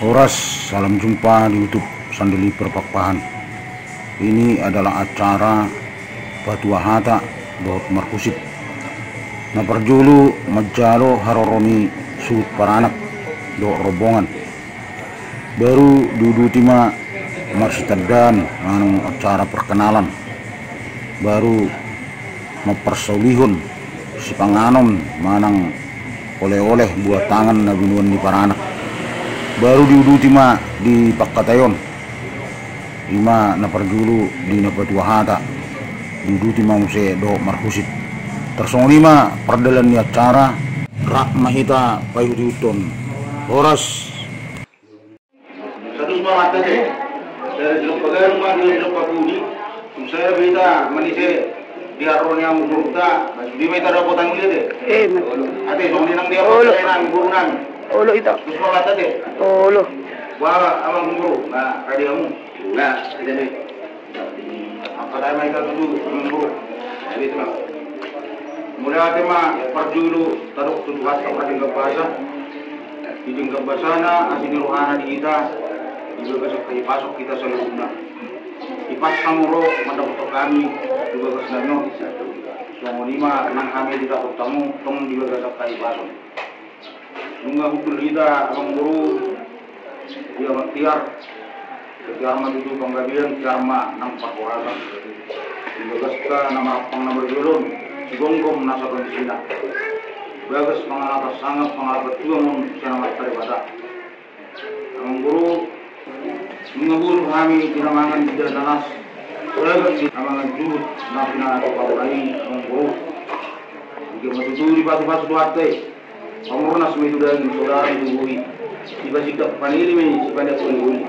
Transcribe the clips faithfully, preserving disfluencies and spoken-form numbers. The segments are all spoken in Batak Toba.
Horas, salam jumpa di YouTube Sandeliver Pakpahan. Ini adalah acara patua hata dohot marhusip. Na parjolo manjalo haroro ni suhut paranak dohot rombongan. Baru diuduti ma marsitandaan manang acara perkenalan. Baru mamparsaulihon sipanganon manang oleh-oleh buah tangan na binoan ni paranak. Baru diuduti ma di pangkataion. Ima na parjolo di na patua hata. Diuduti ma muse dohot marhusip. Tarsongon i ma pardalan ni acara. Rap ma hita paihuthon. Horas. Satus ma mata te. Dari Silok Pagarung ma, dari Silok Pabuni. Tung saya berita manise di haroro ni amangboruta. Di ma hita dapotan dia te. Eh, ma. Ate, songon i nang dia. Olo. Saya nang guru nang. Olo hita. Satus ma mata te. Olo. Bah, amangboru. Nah, radio mu. Nah, jadi. Angka dai ma hita tutu, amangboru. Jadi, Tulang. Mauliate ma parjolo tadok tu Tuhanta pardenggan basa. Didenggan basana asi ni rohana di hita, di bagasan hahipason hita saluhutna. Hipas hamu ro mandapothon hami di bagas nami on. Songon i ma nang hami didapot hamu tong di bagasan hahipason. Nunga hundul hita, amangboru, dia ma tiar. Tiar ma tutu panggabean, tiar ma nang parhorasan. Di bagasan na marampang na marjolo on, sigomgom na sapangisina. Bagas pangalapan sangap, pangalapan tuang on sian Amanta Debata. Amangboru, nunga boi hami di na mangan di dalan na las. Bagas di na mangan juhut na pinatupa i, amangboru. Anggiat ma tutu dipasupasu Tuhanta i. Pamurnas ma i tu daging, saudara di tubuh i. Dipasingkat panili ma i, sipaniak paniholi.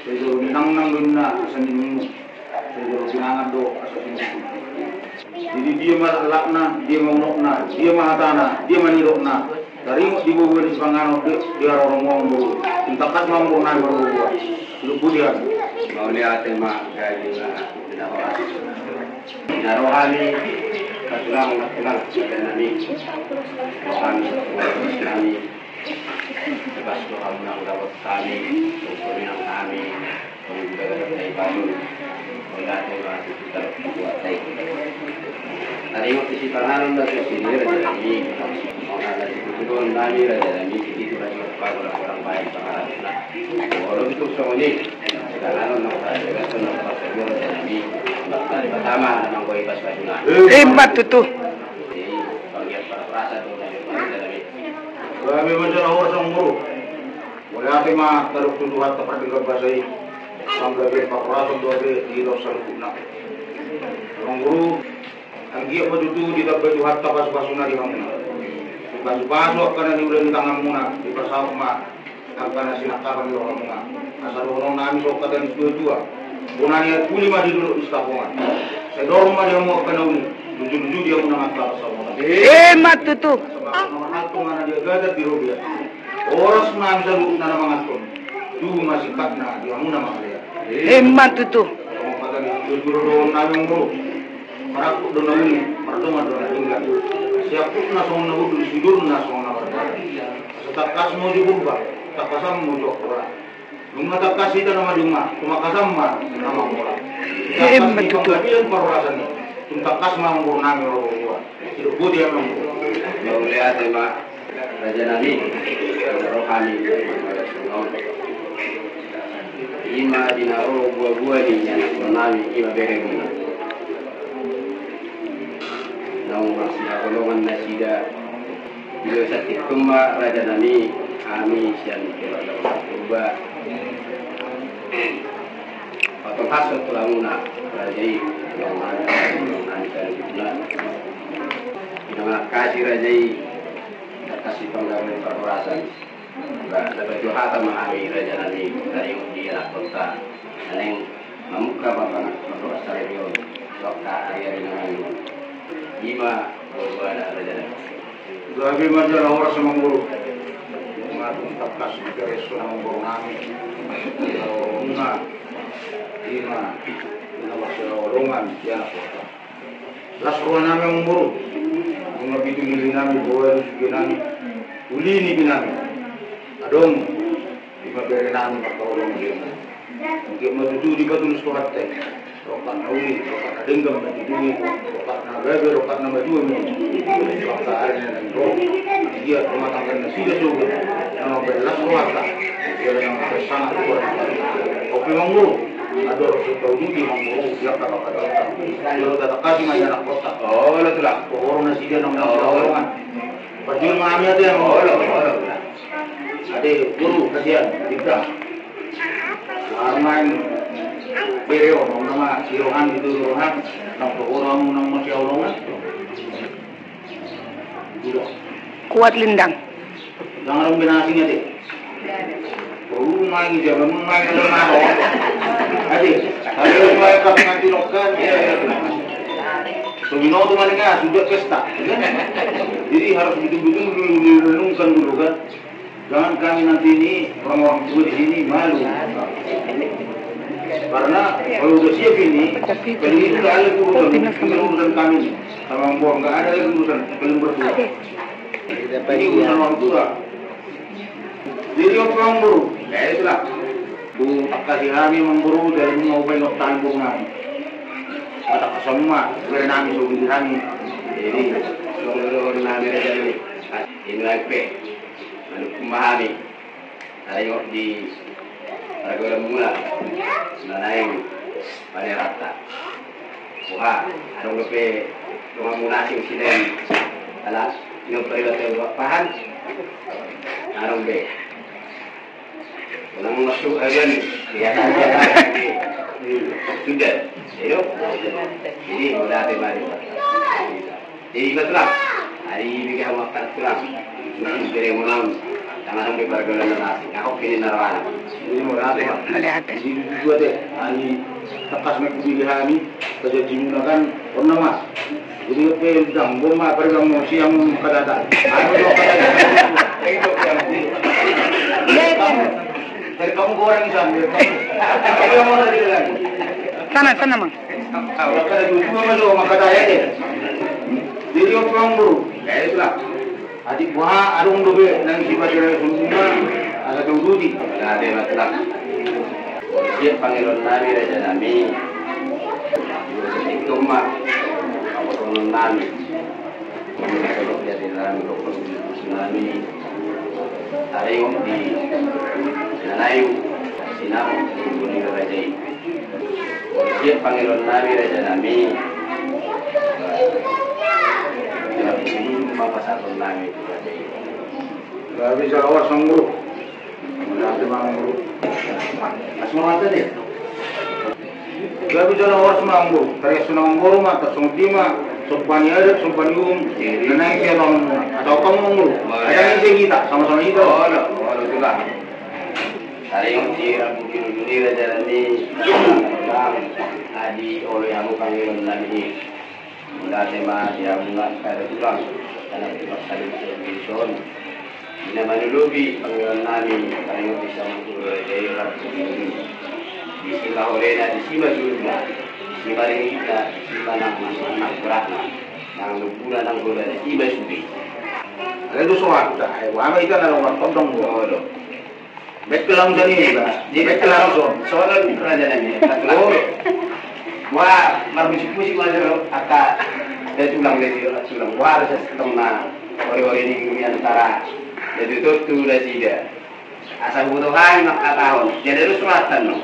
Sai jolo ninangnang do inna asa ninungnung. Sai jolo pinangan do asa sinungkun. Jadi dia ma laklakna, dia ma unokna, dia ma hatana, dia ma nidokna. Taringot di buabua ni sipanganon di, di haroromu, amangboru. Tung tangkas ma, amangboru, nami marbuabua. Silop boti hami. Mauliate ma, gabe ma, na horas. Na ro hami, patulang, patulang, sada nami. Ro hami, ro hami. Tebas do hamu nang dapot hami, tongtong nang hami, tong di bagasan hahipason. Mauliate ma tutu tadok tu Tuhanta i. Taringot di sipanganon do tusi ni raja nami. Mauliate ma tutu raja nami, tingki tu raja nami, pagorang-gorang baen panganon na. Molo tutu songon i. Ima tutu. Gabe ma jala horas, amangboru. Mauliate ma tadok tu Tuhanta pardenggan basa i. Panggabean parhorasan do ate di hita saluhutna. Amangboru. Anggiat ma tutu ditambai Tuhanta pasupasuna di hamuna. Dipasupasu angka na niula ni tanganmuna, dipasaut ma angka na sinangkapan ni rohamuna. Asa dohonon nami songon hata ni situatua. Bona ni aek huli ma di dolok ni Sitapongan. Sai dor ma di hamu angka na uli, lujuluju di hamu nang angka pansamotan. Ima tutu. Asa bagas na marhalto ma na di aek di robean. Horas ma hami saluhutna na manganhon. Tubu ma singkatna di hamu na mangalean. Ima tutu. Songon hata ni situatua do dohonon nami, amangboru. Marangkup do na uli, mardongan do na denggan. Siangkupna songon na hundul, siudurna songon na marbola. Asa tangkas ma uju Purba, tangkasan ma uju Angkola. Nunga tangkas hita na maduma, tumangkasan ma na manghola. Ima tutu. Tangkas di panggabean parhorasan i, tung tangkas ma, amangboru nami, marbuabua. Silop boti hami, amangboru. Mauliate ma. Raja nami, na ro hami, ima di na ro buabua ni ianakhon nami, ima beremuna. Naung marsihaholongan nasida, di bagasan tingki on ma raja nami, hami sian keluarga Purba. Patolhashon tu hamuna, raja i, tulang nami, tulang nami saluhutna. Pinanganak hasi raja i, tangkas di panggabean parhorasan. Ba, na patua hata ma hami raja nami, taringot di anakhonta. Naeng mamungka ma pangan, mamungka saripeon. Suang ka ari-ari na mangihut. Ima, buabua na raja nami. Gabe ma jala horas, amangboru. Nunga tung tangkas dibereshon, amangboru nami. Rohamuna. Ima, ima marsihaholongan di anakhonta. Las roha nami, amangboru. Nunga pitu lili nami, boru suge nami. Uli ni pi nami. Adong. Ima Bere nami martolong dia. Anggiat ma tutu dipatulus Tuhanta i. Rongkap na uli, rongkap na denggan ma tutu i, rongkap na gabe, rongkap na matua ma i. Rongkap ari na naeng ro. Anggiat rumah tangga nasida sogot. Na mambahen las rohanta. Ia na mambahen sangap tu rohanta. Ope Amangboru. Andorang so tauduti Amangboru, ia angka pangkataion. Ia tatangkasi ma ia anakkonta. Olo, Tulang. Pohor nasida na mambahen sangap. Parjolo ma hami ate, Amangboru. Olo, olo, Tulang. Ate, boru, kasian, Dita. Laho ma bere on, on nama si roham, di tu roham, nang pohor hamu, nang masihaholongan. Kuat lindang. Jangan dong binasing ate. Boru ma i, jangan ma i, kalau mau. Ate, kalau mau kau nanti lokan, ya, ya. So binoto ma ninna, sudah pesta. Jadi harus betul-betul dulu direnungkan dulu kan. Jangan kami nanti ini orang-orang tua di sini malu. Karena kalau udah siap ini, paling itu nggak ada urusan, bukan urusan kami ini. Sama Amangboru, nggak ada lagi urusan, paling berdua. Ini urusan orang tua. Jadi, ope Amangboru, ya, itulah. Dung tangkasi hami Amangboru, jadi mau bawa tangan boru nami. Mata kosong ma, bere nami, so bere nami. Jadi, so bere nami, jadi, ini lagi pe. Manuk ma hami. Taringot di pargaulan muna na naeng panearanta. Boha, adong dope dongan muna asing sian i, ala, inon pariwatan buat pahan. Adong be. Ulang masuk agan, ya, sudah. Jadi, udah, terima kasih. Jadi, ima, Tulang. Ari, bege hamu angka, Tulang. Bere muna on. Tangan di pargaulan na asing. Ahok ini narwana. Jadi, mauliate. Mauliate. Jadi, dua te. Ari, tangkas ma hubege hami. Pajanji muna kan, on nama. Jadi, ope, Tulang, bo ma, pargaulan muna sian angka data. Anu, angka data. Dari kamu ke orang di sana, dari kamu. Kamu yang mau dari lagi. Sana, sana, Mang. Jadi, ope Amangboru. Ya, itulah. Atik boha, adong dope nang sipata na sumuna, asa tauduti. Ate, Tulang. Siap pangidoan nami, raja nami. Siap ma pangidoan nami. Jadi, nami, taringot di na naeng sinamot ni raja i. Siap pangidoan nami, raja nami. Jadi, ma pasahaton nami tu raja i. Gabe jala horas, Amangboru. Mauliate ma, Amangboru. Las ma rohanta ate. Gabe jala horas ma, Amangboru. Tariashon Amangboru ma, tarsongon dia ma somba ni adat, somba ni uhum. Na naeng sian on. Atau hamu, Amangboru. Ada yang bisa kita, sama-sama kita. Olo, olo, Tulang. Taringot di rambu ni raja nami, Tulang, adi olo hamu pangidoan nami. Mauliate ma di hamu angka datulang, anak tulang salimu sian dison. Di na manolopi pangidoan nami, taringot di sinamot ni raja i, rambu ni. Disi ma holena, disi ma jolona, disi ma ringgitna, disi ma nang, nang, nang beratna, nang lombuna, nang hola, disi ma sude. Alai do so hata, ai boha ma hita na laho martondong do. Olo. Baen pe langsung i, Bang. Jadi, baen pe langsung. Soal raja nami, Tulang. Oh. Wah, marmusik-musik ma jolo angka datulang, datulang. Wah, harus setengah hori-hori ni antara datutu tu nasida. Asa huboto hami mangkatahon. Jadi, harus rohanta, no.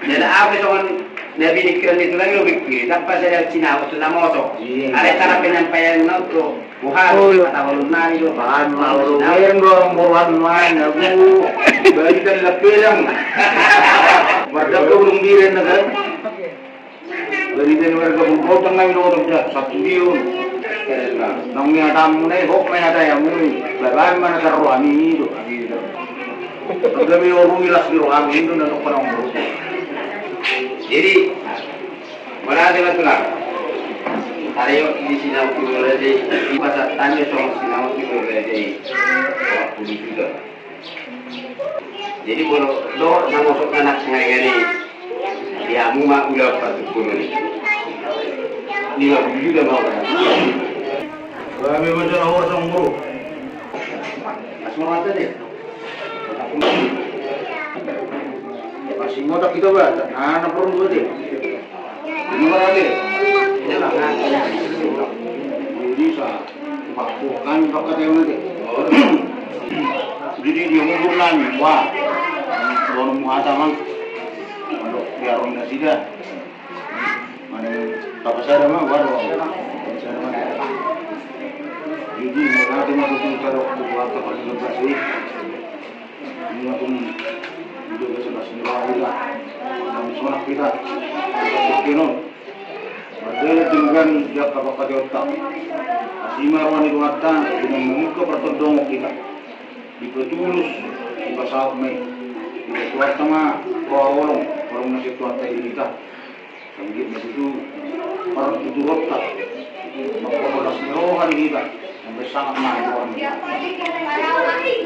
Jadi, ahu pe songon na piningkiran ni tulang i, lo pikir. Tanpa sada sinamot tu na mosok. Iya. Ada cara penyampaian, no, tu Boha, olo. Kata olo nai do. Bahan ma olo. Bahan ma olo, bahan ma olo. Balikan lapedang. Mardaka ulung biren na kan. Balikan warga Bulbotang nai do, do, da, satu dia. Nang ni hatamu nai, hok nai hata yamu nai. Bahan ma na tarro ami do. Kami orang ilas di rohami do, na tok panang. Jadi, Mauliate ma, Tulang. Taringot di sinamot ni raja i, di pasahat nami songon sinamot ni raja i. Dua pulu juta. Jadi, molo dohot na mosok na nangkaningan i, di hamu ma ulaon partuturon i. Lima pulu juta ma. Kami macam orang songko. Asmara tadi. Singotak kita ba, na na porlu ate. Ini mana ate? Ini lah. Jadi sa, waktu kami pakai ate. Jadi dia ngumpul nami, wah. Kalau mau ada mang, kalau biar orang sida. Mana tapasada ma, wah, tapasada ma. Jadi mau ada mau tuh kalau waktu waktu pakai lepas ini. Ini aku ni, itu biasa pas nira kita, dan sonak kita, kita keno. Berdaya dengan dia kapal pakai otak. Asima rohani Tuhanta, dengan membuka pertondongan kita. Dipetulus, dipasaut mai. Di Tuhanta ma, roha olong, olong nasi Tuhanta di kita. Anggiat ma tutu partuturonta, mangkolas ni roha di hita, sampe sangap ma di roha ni hita.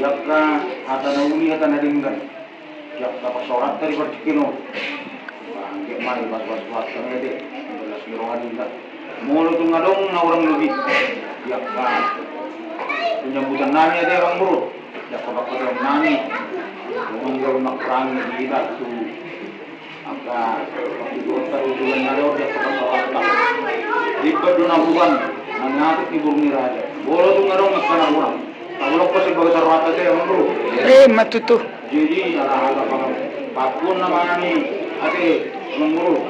Jangka hata na uli, hata na denggan, jangka parsaoranta di partingkian on. Anggiat ma di bas-bas-bas kami ate, mangkolas ni roha di hita. Molo tung adong na hurang lobi, jangka penyambutan nami ate, amang boru, jangka pangkataion nami, molo adong na hurang di hita tu Angka, waktu itu, waktu itu, yang ada, udah pernah sholat, Pak. Lipat dua na bukan, na ngatuk di burung ni raja. Bolo tu ngarong, nggak pernah orang. Tak boleh pasti bagai sarwata saya, menurut. Eh, ma tutu. Jadi, ala ada, Pak. Pakun nama ni, ate, menurut.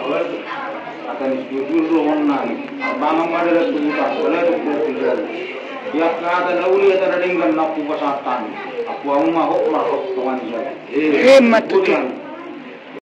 Akan jujur lo, onna ni. Abang ada, ada, tuh, tak boleh, tuh, tuh, tuh. Dia kata, na uli, ada, ada, dengan, aku pasatan. Aku, aku, mah, kok, mah, kok, tuan, saya. Eh, ma tutu. Kemudian,